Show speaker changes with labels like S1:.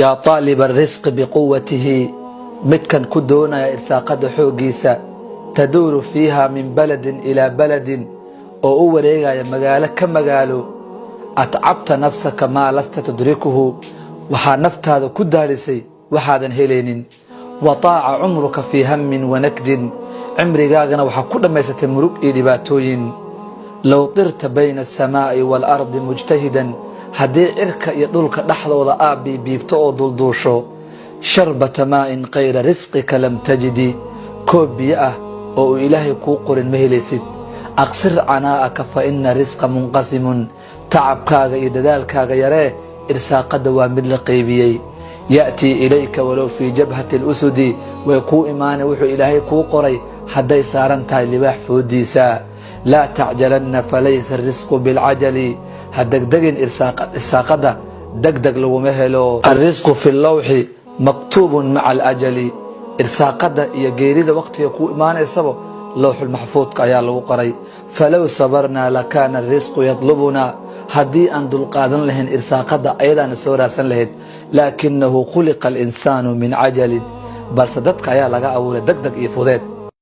S1: Yaa taaliba arisqi biquwatihi, midkan ku doonaya irsaaqadda xooggiisa, taduuru fiiha min baladin ilaa baladin, oo u wareegaya magaalo ka magaalo. Atcabta nafsaka maa lasta tudrikuhu, waxaa naftaada ku daalisay waxaadan helaynin. Wa taaca cumruka fii hammin wanakdin, cimrigaagana waxaa ku dhammaysatay murug iyo dhibaatooyin. Low tirta bayna asamaa'i waalardi mujtahidan, haddii cirka iyo dhulka dhexdooda aad biibiibto oo duulduusho, sharbata maa'in kayra risqika lam tajidi, koob biyo ah oo uu Ilaahay kuu qorin ma helaysid. Aqsir canaa'aka fa ina risqa munqasimun, tacabkaaga iyo dadaalkaaga yaree, irsaaqadda waa mid la qaybiyey. Ya'tii ilayka walow fii jabhati alusudi, way kuu imaanay wuxuu Ilaahay kuu qoray hadday saaran tahay libaax foodiisa. Laa tacjalanna falaysa arisqu bilcajali, ha degdegin, irsaaqadda degdeg laguma helo. Alrisqu fi llawxi maktuubun maca alajali, irsaaqadda iyo geerida wakhtiga kuu imaanaysaba lowxulmaxfuudka ayaa lagu qoray. Falow sabarnaa lakaana arisqu yadlubunaa, haddii aan dulqaadan lahayn irsaaqadda ayadaana soo raadsan lahayd. Laakinahu khuliqa alinsaanu min cajalin, balse dadka ayaa laga abuuray degdeg iyo fudeed.